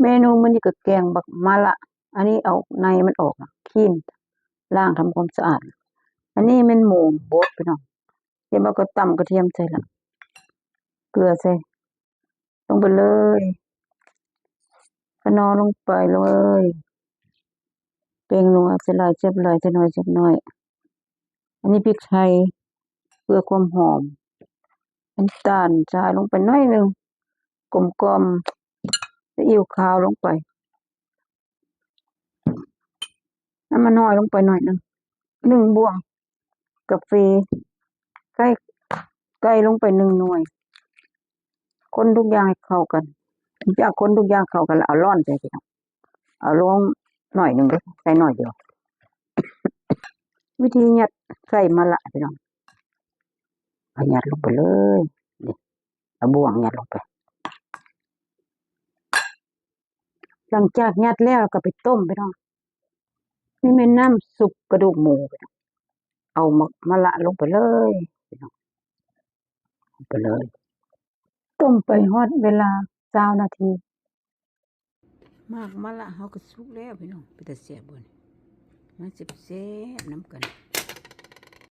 ເມນູມື້ນີ້ກໍແກງບັກມະລະ ອັນນີ້ເອົາໃນມັນອອກ ຄລີນ ລ້າງທຳຄວາມສະອາດ. ອັນນີ້ແມ່ນໝູບົດພີ່ນ້ອງ ດຽວເຮົາກໍຕຳກະທຽມໃສ່ລະ ເກືອໃສ່ ລົງໄປເລີຍ ຂະໜໍລົງໄປເລີຍ ແປ້ງນົວໃສ່ຫຼາຍ ແຊບຫຼາຍ ໃສ່ໜ້ອຍ ແຊບໜ້ອຍ. ອັນນີ້ພິກໄທ ເພື່ອຄວາມຫອມ ນ້ຳຕານຊາຍລົງໄປໜ້ອຍໜຶ່ງ ກົມກ່ອມ ຊີອິ້ວຂາວລົງໄປ ນ້ຳມັນຫອຍລົງໄປໜ້ອຍໜຶ່ງ ໜຶ່ງບ່ວງ ກາເຟ ໄກ່ ໄກ່ລົງໄປໜຶ່ງໜ່ວຍ ຄົນທຸກຢ່າງໃຫ້ເຂົ້າກັນ ຈາກຄົນທຸກຢ່າງເຂົ້າກັນແລ້ວ ເອົາລ້ອນໃສ່ພີ່ນ້ອງ ເອົາລົງໜ້ອຍໜຶ່ງເດີ້ ໃສ່ໜ້ອຍດຽວ. ວິທີຍັດໄສ້ມະລະພີ່ນ້ອງ ເອົາຍັດລົງໄປເລີຍ ນີ້ ເອົາບ່ວງຍັດລົງໄປ. ຫຼັງຈາກຍັດແລ້ວກໍໄປຕົ້ມພີ່ນ້ອງ ນີ້ແມ່ນນ້ຳຊຸບກະດູກໝູພີ່ນ້ອງ ເອົາໝາກມະລະລົງໄປເລີຍພີ່ນ້ອງ ໄປເລີຍ ຕົ້ມໄປຮອດເວລາຊາວນາທີ. ໝາກມະລະເຮົາກໍສຸກແລ້ວພີ່ນ້ອງ ເປັນຕາແຊບບໍ່ນີ້ ມາແຊບໆນຳກັນ.